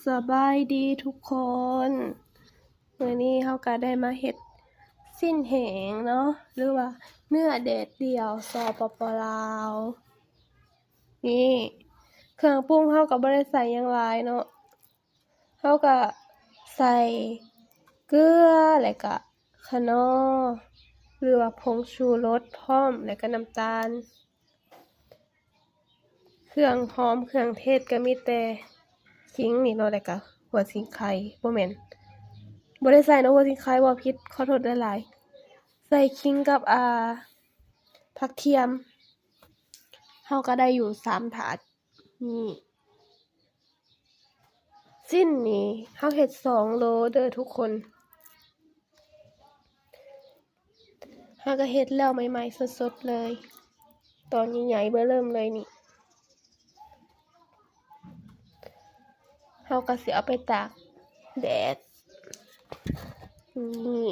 ສະບາຍດີທຸກຄົນ ມື້ນີ້ເຮົາກະໄດ້ມາເຮັດຊີ້ນແຫ້ງເນາະ ຫຼືວ່າເນື້ອແດດດ່ຽວ ສປປ ລາວ. ນີ້ ເຄື່ອງປຸງເຮົາກະບໍ່ໄດ້ໃສ່ຫຍັງຫຼາຍເນາະ ເຮົາກະໃສ່ເກືອ ແລ້ວກະຂະໜໍ່ ຫຼືວ່າຜົງຊູລົດພ້ອມ ແລ້ວກະນ້ຳຕານ. ເຄື່ອງຫອມເຄື່ອງເທດກະມີແຕ່ຂີງນີ້ເນາະ ແລ້ວກະຫົວສີໄຄ ບໍ່ແມ່ນ ບໍ່ໄດ້ໃສ່ເນາະຫົວສີໄຄ ເວົ້າຜິດ ຂໍໂທດຫຼາຍໆ ໃສ່ຂີງກັບ ອ່າ ຜັກທຽມ ເຮົາກະໄດ້ຢູ່ສາມຖາດນີ້. ຊີ້ນນີ້ເຮົາເຮັດສອງໂລເດີທຸກຄົນ ເຮົາກະເຮັດແລ້ວໃໝ່ໆສົດໆເລີຍ ຕອນໃຫຍ່ໆເບີເລີ່ມເລີຍນີ້ ເຮົາກະຊິເອົາໄປຕາກແດດ ນີ້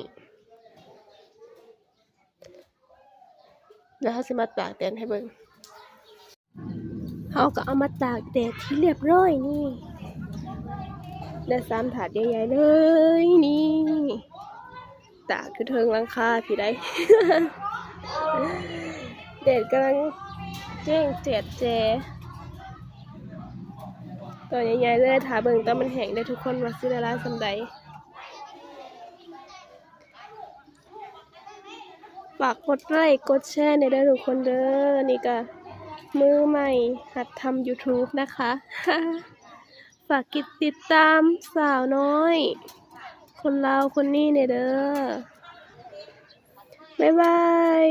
ແລ້ວເຮົາຊິມາຕາກແດດໃຫ້ເບິ່ງ. ເຮົາກະເອົາມາຕາກແດດທີ່ຮຽບຮ້ອຍນີ້ ໄດ້ສາມຖາດໃຫຍ່ໆເລີຍນີ້ ຕາກຢູ່ເທິງຫຼັງຄາພີ້ໃດ໋ ແດດກຳລັງແຈ້ງແຈດແຈ ຕອນໃຫຍ່ໆເລີຍ ຖ້າເບິ່ງຕອນມັນແຫ້ງເດີທຸກຄົນ ວ່າຊິໄດ້ຫຼາຍສ່ຳໃດ. ຝາກກົດໄລ້ກົດແຊແດ່ເດີທຸກຄົນເດີ ນີ້ກະມືໃໝ່ຫັດທຳຢູທູບນະຄະ ຝາກກົດຕິດຕາມສາວນ້ອຍຄົນລາວຄົນນີ້ແດ່ເດີ ບາຍບາຍ.